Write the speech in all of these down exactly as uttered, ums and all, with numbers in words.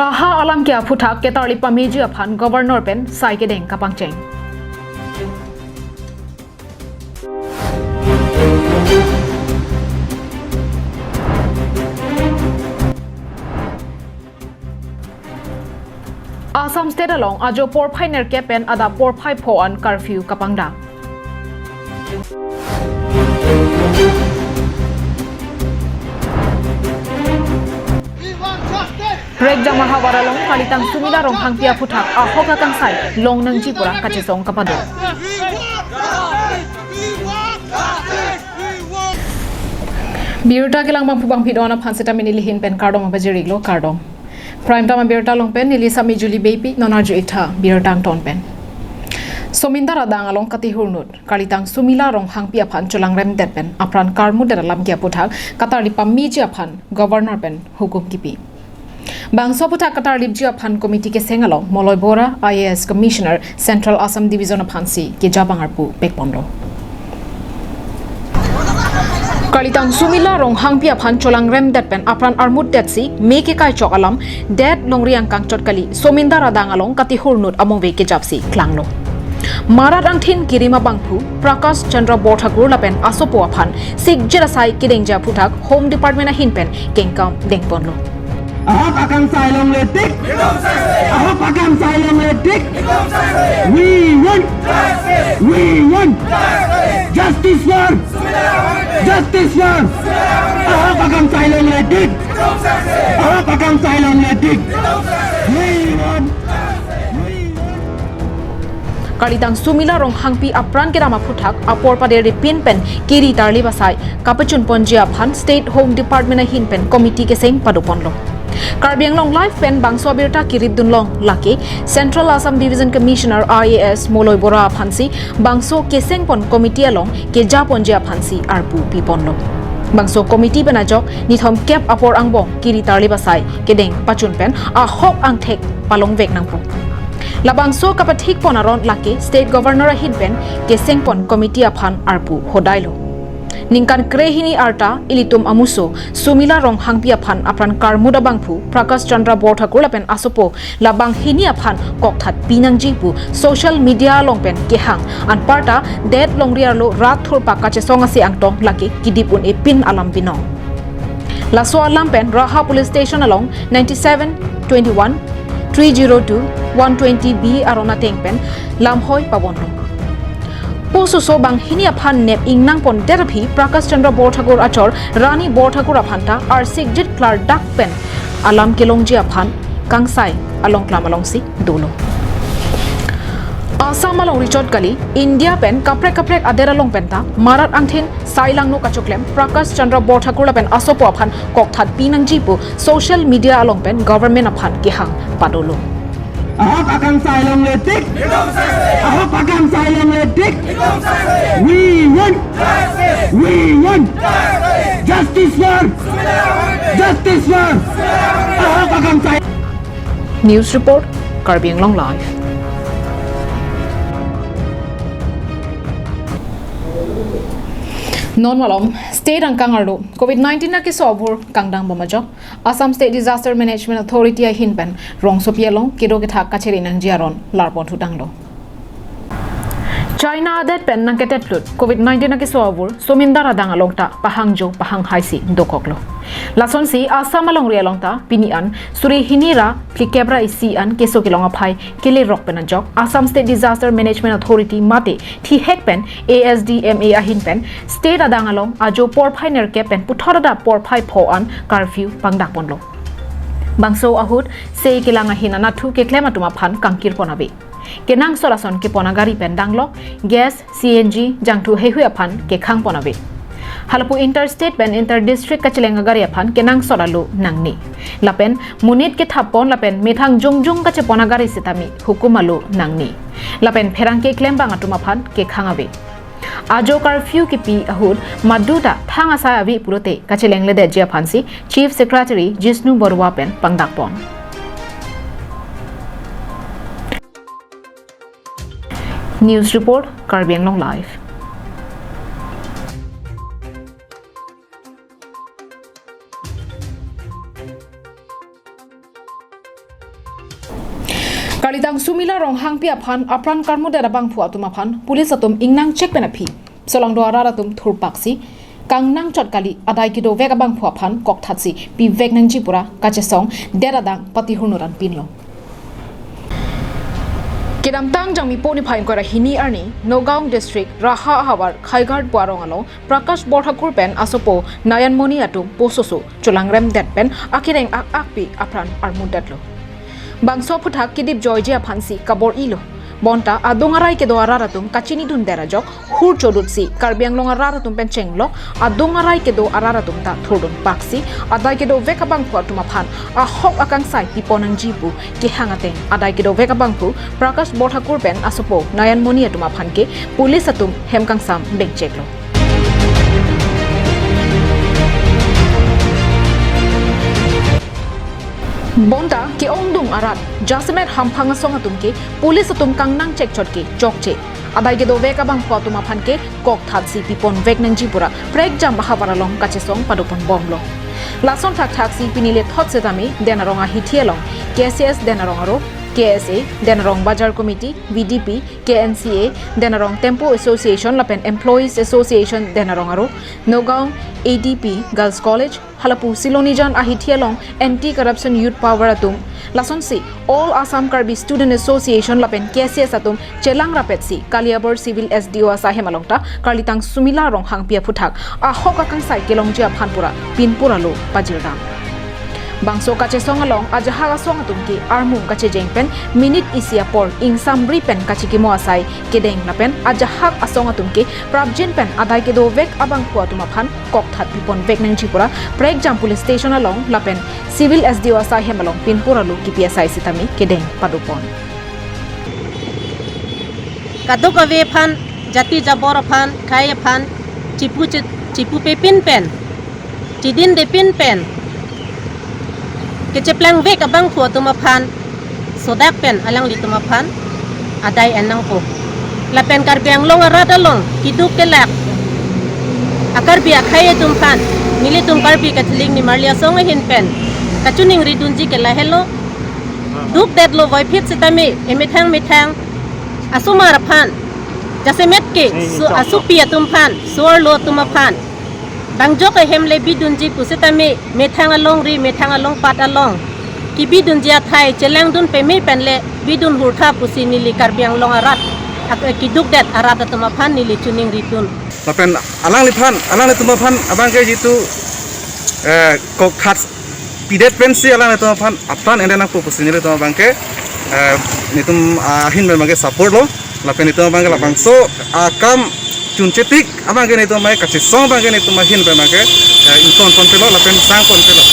Raha alam ke aphuthak ketarli pameji aphan Governor pen sai kedeng kapangcheng. Assam State along ajo porphai nerkep pen adap porphai pho an curfew kapangdak. Prekjam ahavar along kalitang Sumila Ronghangpi aphuthak ahok akangsai longnangji pura kachesong kapado. Birta kelang bangphu bangphi do-an aphan seta neli ahin pen kardom pajir-iklo, kardom. Prime Time abirta along pen neli Sami Julie Beypi, non arju-ik tha birta angton pen. Somindar adang along katihur inut kalitang Sumila Ronghangpi aphan cholangremdet pen apran karmutdet alam ke aphuthak ketarli pameji aphan Governor pen hukum kipi. Bangso aphuthak ketarlipji aphan committee keseng along Moloi Bora, I A S Commissioner, Central Assam Division aphansi kejapang arpu pekponlo. Kalitang Sumila Ronghangpi aphan cholangremdet pen apran armutdetsi me kekai chok alam det longri angkang chot kali, Somindar adang along katihur inut amongve kejapsi klanglo. Marat angthin kirim abangphu Prakash Chandra Borthakur lapen asopo aphan sikjir asai kedengji aphuthak Home Department ahin pen kengkam dengponlo. Ahok akangsai longle tik. Ahok akangsai longle tik. We want. We want justice for. Justice for. Ahok akangsai longle tik. Ahok akangsai longle tik. We want. We want. Kalitang Sumila Ronghangpi apran kedam aphuthak apor paderipin pen kiri tarlip asai kapachunponji aphan State Home Department ahin pen committee keseng padoponlo. Karbi Anglong Live pen bangso abirta kiripdunlong lake Central Assam Division Commissioner I A S Moloi Bora aphansi bangso kesengpon committee along kejaponji aphansi arpu piponlo. Bangso committee pen ajok nithom kep apor angbong kiri tarlip asai kedeng pachun pen ahok angthek palongvek nangpo. Labangso kapathikpon aron lake State Governor ahin pen kesengpon committee aphan arpu hodailo. Ningkan krehini arta ilitum amuso Sumila Ronghangpi aphan apran karmut abangphu Prakash Chandra Borthakur lapen asopo la banghini aphan kokthat pinangji pu social media along pen kehang, anparta det longri arlo rat thurpak kachesong ase angtong lake kidip un-e pin alam binong. Laso alam pen Raha Police Station along ninety-seven twenty-one, three zero two, one twenty B aron ateng pen lamhoi pabonlo. Pusoso banghini aphan nep ingnangpondet aphi Prakash Chandra Borthakur achor Rani Borthakur aphan ta arsikjit klardak pen alam kelongji aphan kangsai along klam alongsi dolo. Assam alongri chot kali, India pen kaprek kaprek adet along pen ta marat angthin sai langno kachoklem Prakash Chandra Borthakur lapen asopo aphan kokthat pinangji pu social media along pen government aphan kehang padolo. Ahok akangsai longle tik. Ahok akangsai longle tik. We want. We want justice for. Justice for. Ahok akangsai. News report, Karbi Anglong Live. Non malom, state angkang arlo covid nineteen akeso abur kangdang bom ajok Assam State Disaster Management Authority ahin pen rongsopi along kedo kethak kachiri nangji aron larpon thutanglo. China adet pen nangketetlut covid nineteen akeso abur Somindar adang along ta pahangjo pahanghaisi dokoklo. Lasonsi Assam alongri along ta pini an suri hini ra phlikep ra isi an keso kelong aphai kelerok pen ajok Assam State Disaster Management Authority mate thihek pen A S D M A ahin pen state adang along ajo porphai nerkep pen puthot adap porphai pho an curfew pangdakponlo. Bangso ahut sei kelang ahin anatthu keklem atum aphan kangkirpon ave. Kenangsot ason kepon agari pen danglok, gas, C N G, jangthu heihui aphan kekhangpon ave. Halapu interstate pen interdistrict kacheleng agari aphan kenangsot alo nangne. Lapen monit kethappon lapen methang jongjong kachepon agari sitame hukum alo nangne. Lapen pherangke klembang atum aphan kekhang ave. Ajo curfew kipi ahut maduta thang asai ave pulote kachelengledetji aphansi Chief Secretary Jishnu Baruah pen pangdakpon. News report, Karbi Anglong Live. Karlitang Sumila Ronghangpi aphan apran karmudet abangphu atum aphan police atum ingnang chek pen aphi solangdo arat atum thurpaksi kangnang chot kali adai kedovek abangphu aphan kokthatsi pivek nangji pura kachesong det adang patihurno dan pinlo. Kedamtang Jangmipo niphai ingkoi ra hini arni Nagaon District Raha ahavar Khaighat Buarong along Prakash Borthakur pen asopo Nayanmoni atum pososo cholangrem det pen akereng ak akpi apran armudetlo. Bangso aphuthak kedip joiji aphansi kabor-ilo. Bonta adung arai kedo arat atum kachinidun der ajok hur chodutsi Karbi Anglong arat atum pen chenglok adung arai kedo arat atum ta thurdunpaksi adai kedovek abangphu atum aphan ahok akangsai pipon nangji pu kehang ateng adai kedovek abangphu Prakash Borthakur pen asopo Nayanmoni atum aphan ke police atum hem kangsam bengcheklo. Bonta ke-ongdung arat jasemet hamphang asong atum ke police atum kangnang chek chot ke chokche. Adai kedovek abangphu atum aphan ke kokthatsi pipon vek nangji pura prekjam ahavar along kachesong padopon bomlo. Lason thakthaksi pini lethot setame Den Arong ahithi along K C S Den Arong aro, K S A Den Arong Bazar Committee, V D P, K N C A Den Arong Tempo Association lapen Employees Association Den Arong aro, Nagaon A D P Girls College, halapu Silonijan ahithi along Anti Corruption Youth Power atum, lasonsi All Assam Karbi Student Association lapen K C S atum chelang rapetsi Kaliabor Civil S D O asai hem along ta Karlitang Sumila Ronghangpi aphuthak ahok akangsai kelongji aphan pura pinpura lo pajirdam. Bangso kachesong along ajahak asong atum ke armung kachejeng pen minute isi apor ingsamri pen kachikimo asai kedeng lapen ajahak asong atum ke prapjin pen adai kedovek abangphu atum aphan kokthat pipon vek nangji pura prekjam police station along lapen Civil S D O asai hem along pinpura lo kipi asai sitame kedeng padopon. Kadokave aphan, jati jabor aphan, khei aphan, chipu che-, chipu pepin pen, chidin depin pen, kecheplang vek abangphu atum aphan, sodak pen alanglitum aphan adai en nangpo. Lapen Karbi Anglong arat along keduk kelak a-Karbi akhei atum aphan, nelitum Karbi Catholic nimarli asong ahin pen kachiningri dunji ke lahelo. Dukdetlo voiphit sitame, emethang methang asomar aphan, jasemet ke, eh, su-, chok, chok, asopi atum aphan, so-arlo atum aphan, bangjok ahem le bidunji pusitame, methang alongri, methang alongpat along kibidunji athai chelangdun peme pen le bidun hurtha pusi neli Karbi Anglong arat, ak-, kedukdet arat atum aphan neli chiningri dun. Lapen alangliphan, alanglitum aphan abangke jitu, eh, kokthat pidet pensi alanglitum aphan apran ende nangpo pusi nelitum abangke, eh, nelitum ahin pen abangke support lo, lapen nelitum abangke labangso akam chunchetik abangke nelitum abangke kachesong abangke nelitum ahin pen abangke, eh, ingtonpon pelo lapen sangpon pelo.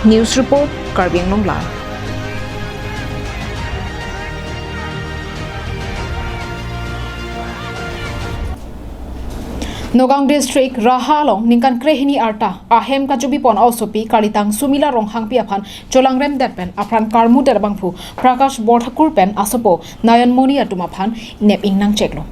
News report, Karbi Anglong Live. Nagaon District Raha along ningkan krehini arta ahem kachubipon a-osopi Karlitang Sumila Ronghangpi aphan cholangrem det pen apran karmudet abangphu Prakash Borthakur pen asopo Nayanmoni atum aphan nep ingnang cheklo.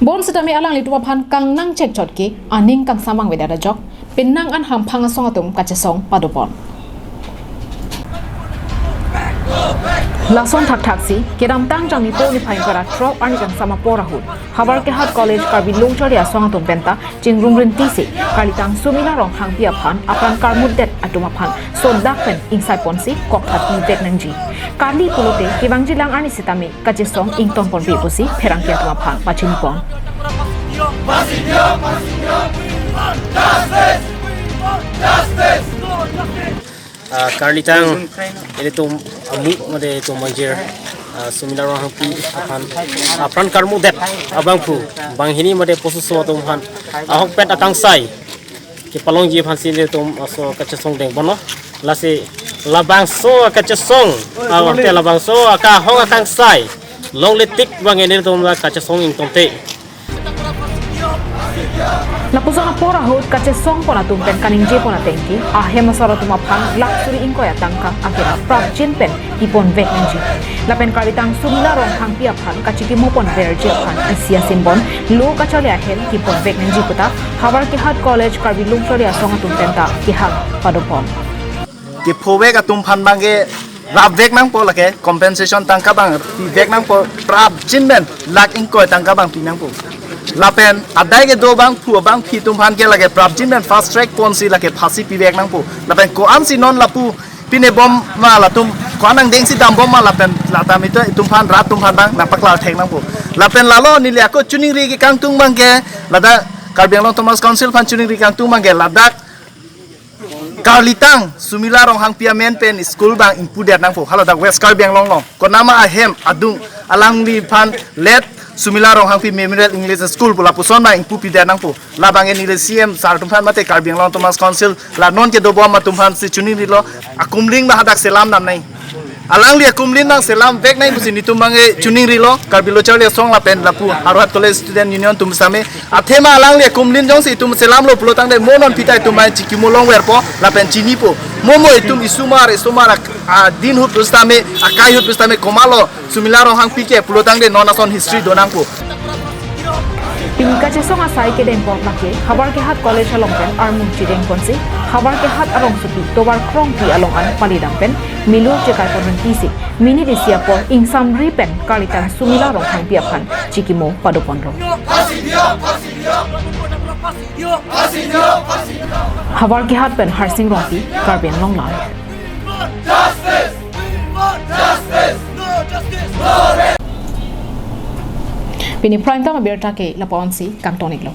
Bonsitame alanglitum aphan kangnang chek chot ke aning kangsam vangvedet ajok penang an hamphang asong atum kachesong padopon. Lason thakthaksi kedamtang Jangmipo niphai ingkoi ra throk arni kangsam apor ahut Havar Kehat College Karbi Longchari asong atum penta chingrum rintisi Karlitang Sumila Ronghangpi aphan apran karmudet atum aphan sodak pen ingsaiponsi kokthat pivek nangji. Kali pulote kevangjilang arni sitame kachesong ingtonponpe pusi pherangke atum aphan pachinipon. Ah, Karlitang, ilitum amu mate itum manjir, ah, Sumila Ronghangpi aphan, ah, apran karmudet abangphu, banghini mate pososo atum aphan, ah, ahokpet akangsai kepalongji aphansi ilitum laso kachesong dengponlo. Lasi labangso kachesong, ah, te labangso akahok akangsai longle tik abang ilitum la kachesong ingtonte. Lapuson apor ahut kachesong pon atum pen kaningje pon atengke, ahem asor atum aphan lakh suri ingkoi atangka akira prapjin pen kipon vek nangji. Lapen kalitang Sumila Ronghangpi aphan kachikimo pon verji aphan isi asimbon lo kacharli ahem kipon vek nangji puta Howraghat College Karbi Longchari Asong atum penta kehang padopon. Kephovek atum aphan abangke rapvek nangpo, lake compensation tangka abang pivek nangpo, prapjin pen lakh ingkoi tangka abang pi nangpo. Lapen adai kedo abangphu abangphi atum aphan ke lake prapjin pen fast track ponsi lake phasi pivek nangpo. Lapen ko-ansi non lapu pine bom ma latum, ko-an angdengsi dam bom ma lapen lata mito itum aphan rat atum aphan abang nangpaklar thek nangpo. Lapen lalo neli ako choningri kangtung abangke ladak Karbi Anglong Autonomous Council aphan choningri kangtung abangke ladak kalitang Sumila Ronghangpi amen pen school abang ingpudet nangpo. Haladak West Karbi Anglong along konatma ahem adung alangliphan let Sumila Ronghangpi Memorial English School pu lapuson abang ingpupidet nangpo. Labangke neli C M sir atum aphan mate Karbi Anglong Autonomous Council la non kedo bom atum aphansi choningrilo, akumling abang hadak selam damnang. Alangli akumling abang selam vek nang pusi netum abangke choningrilo, Karbi Longchari Asong lapen lapu Howraghat College Student Union atum same. Athema alangli akumling jongsi itum selamlo pulotangte mo non pita itum abang chikimo longverpo lapen chinipo. Mo mo itum isomar isomar ak-, adin ahut pusitame, akai ahut pusitame komatlo Sumila Ronghangpi ke pulotangte non ason history do nangpo. Pini kachesong asai kedeng pon lake Howraghat College along pen armu chedeng ponsi Howraghat arongsopi Tovar Krongpi along an palidam pen melu chekai pon pen pisi minute isi apor ingsamri pen kalitang Sumila Ronghangpi aphan chikimo padoponlo. Howraghat pen Harsing Rongpi, Karbi Anglong Live. Pini prime time abirta ke lapu-ansi kangton-iklo.